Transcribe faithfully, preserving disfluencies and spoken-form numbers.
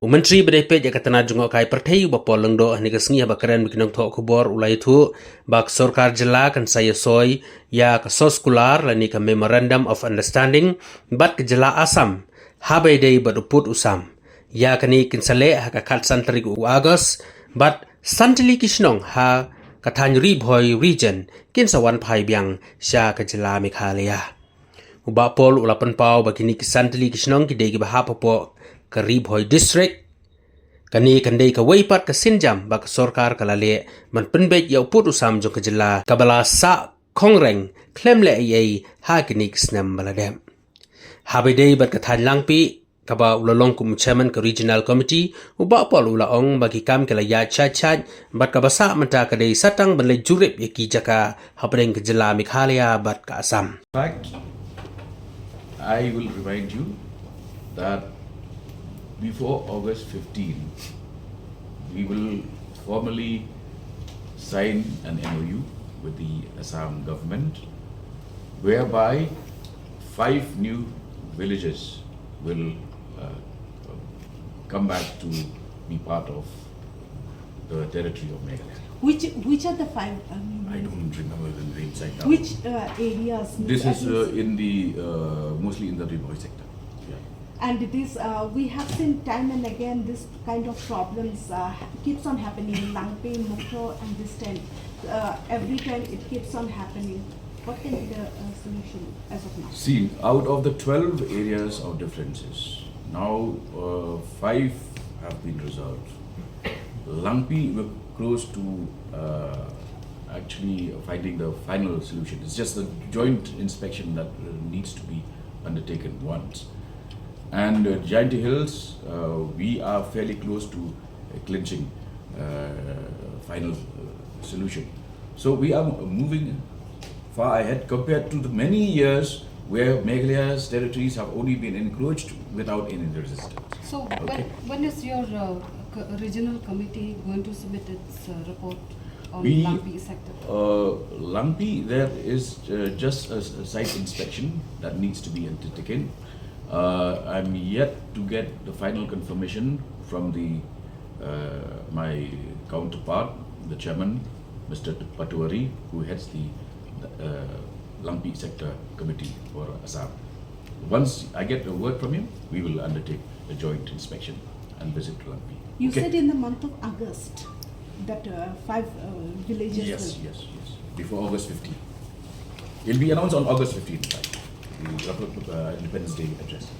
Myntri ba dei peit ïa ka tnad jngohkai pyrthei u Bah Paul Lyngdoh ha kane ka sngi haba kren bad ki nongthoh khubor u la ïathuh ba ka sorkar jylla kan sa ïasoi ïa ka soskular lane ka Memorandum of Understanding bad ka jylla Assam haba ïadei bad u pud u sam. Ïa kane kin sa leh ha ka khatsan tarik u August bad san tylli ki shnong ha ka thaiñ Ri Bhoi Region kin sa wan phai biang sha ka jylla Meghalaya. U Bah Paul u la pynpaw ba kine ki san tylli ki shnong ki dei kiba hap hapoh ka Ri Bhoi District. Kane kan dei kawei pat ka sienjam ba ka sorkar ka la leh ban pynbeit ïa u pud u sam jong ka jylla kaba la sah khongreng khlem leh ei ei ha kine ki snem ba la dep. Haba ïadei bad ka thaiñ Langpih kaba u la long kum u chairman ka Regional Committee, u Bah Paul u la ong ba ki kam ki la ïaid shait shait bad kaba sah mynta ka dei sa tang ban leit jurip ïa ki jaka hapdeng ka jylla Meghalaya bad ka Assam. In fact, I will remind you that before August fifteen, we will formally sign an M O U with the Assam government, whereby five new villages will uh, come back to be part of the territory of Meghalaya. Which which are the five? Um, I don't remember the names right now. Which uh, areas? This is uh, in the uh, mostly in the Ri Bhoi sector. Yeah. And this uh, we have seen time and again this kind of problems uh, keeps on happening in Langpih, Mukroh, and this time uh, every time it keeps on happening. What can be the uh, solution as of now? See, out of the twelve areas of differences, now uh, five have been resolved. Langpih, we're close to uh, actually finding the final solution. It's just the joint inspection that uh, needs to be undertaken once. And uh, Jaintia Hills, uh, we are fairly close to uh, clinching uh, final uh, solution. So we are moving far ahead compared to the many years where Meghalaya's territories have only been encroached without any resistance. So when, Okay. When is your uh, co- regional committee going to submit its uh, report on We- Langpih sector? Uh, Langpih, there is uh, just a, a site inspection that needs to be undertaken. Uh, I'm yet to get the final confirmation from the uh, my counterpart, the chairman, Mister Patuari, who heads the uh, Langpih Sector Committee for Assam. Once I get a word from him, we will undertake a joint inspection and visit Langpih. You Okay? said in the month of August that uh, five uh, villages. Yes, Will, yes, yes. Before August fifteenth. It'll be announced on August fifteenth, in fact. The Republic, uh, Independence Day address.